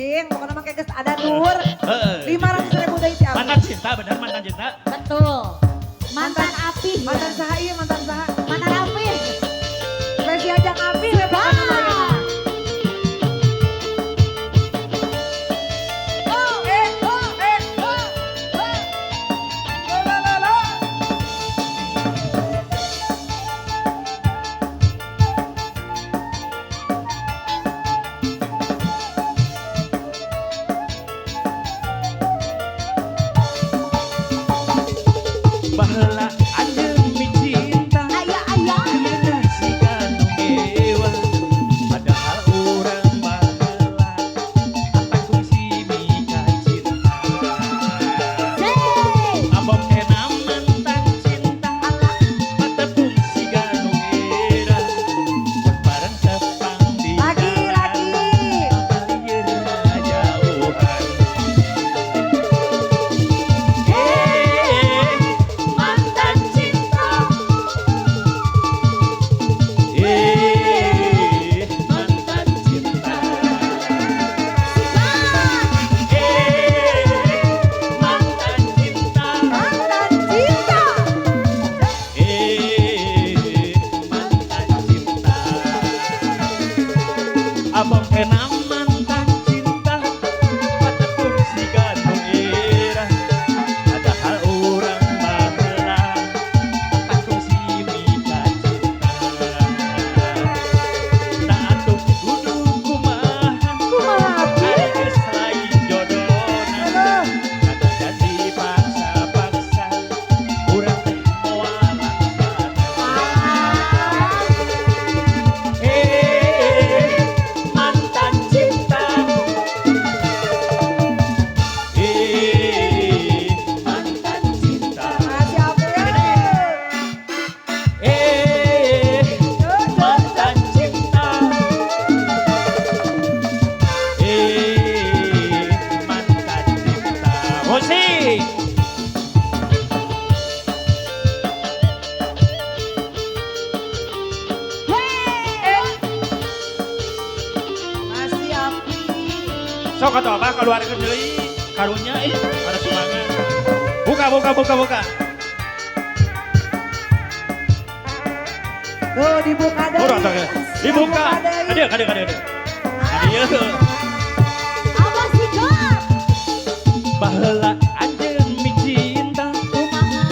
Cing, pokoknya mah kayak geus ada nur. Heeh. 500 ribu deui ti abdi. Mantan cinta, bener mantan cinta. Betul. Mantan api. Mantan saha ieu, mantan saha? Mantan api. Spesial jang api we pokokna mah ayeuna. Oh, eh, oh, eh, oh, oh. Lo, lo, lo, lo. Baheula anjeun micinta. Aya aya. Ayeuna siga nu ngewa. Padahal urang baheula apa kungsi mika cinta. Hey. Abong kena mantan cinta. Patepung siga nu era. Mun bareng tepang di Lagi, jalan, lagi. Palieur ngajauhan. Eh, mantan cinta. Eh, mantan cinta. Eh, mantan cinta. Mantan cinta. Eh, mantan cinta. Abang kena mantan cinta. Patepung siga nu era. Padahal urang baheula apa kungsi mika cinta. Tah atuh kudu kumaha? Kumaha api? Ari geus lain jodona. Aduh. Kagak dipaksa-paksa, urang teh moal laksana. Eh, mantan cinta. Eh, mantan cinta. Masih api ya. Eh, mantan cinta. Eh, mantan cinta. Musik. Eh. Masih api. Sok atuh Abah keluarkeun deui. Karunya ih, ada semangat. Buka, buka, buka, buka. Tuh dibuka deui. Urang teh. Dibuka. Deui. Kadieu, kadieu, kadieu. Kadieu. Abah sikat. Baheula anjeun micinta,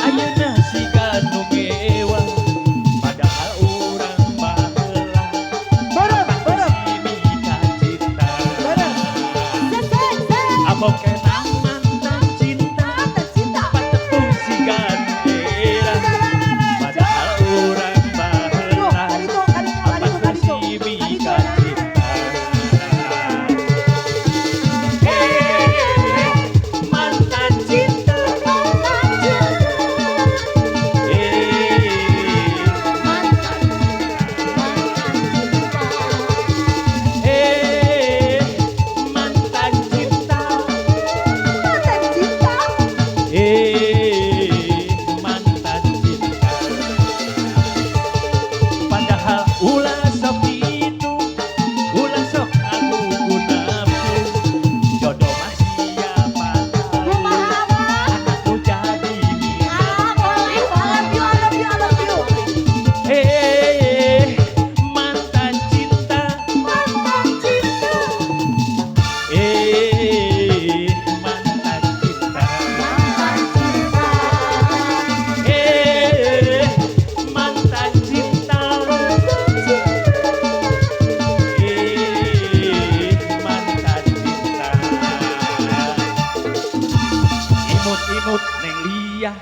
ayeuna siga nu ngewa. Padahal urang baheula Beureum, beureum. mika cinta. Beureum. Sesek sek. Abong kena mantan cinta, Mantan cinta. patepung siga nu era. Padahal urang Tuh, baheula kali tuh, kali tuh, kali tuh, kali tuh. si Kali mika tuh, nah. cinta. Eh, mantan cinta. Mantan cinta. Eh, Mantan mantan cinta. eh, mantan cinta. Mantan cinta. Eh, mantan cinta. Padahal ulah sok itu, ulah sok aku nafsu. Jodoh mah siapa tahu. Kumaha Abah? Aku jadi milik. Ah, boleh I love you, I love you, I love you. Eh, mantan cinta. Mantan cinta. Eh, mantan cinta. Mantan cinta. Eh, mantan cinta. Eh, mantan cinta. Imut-imut Neng Lia.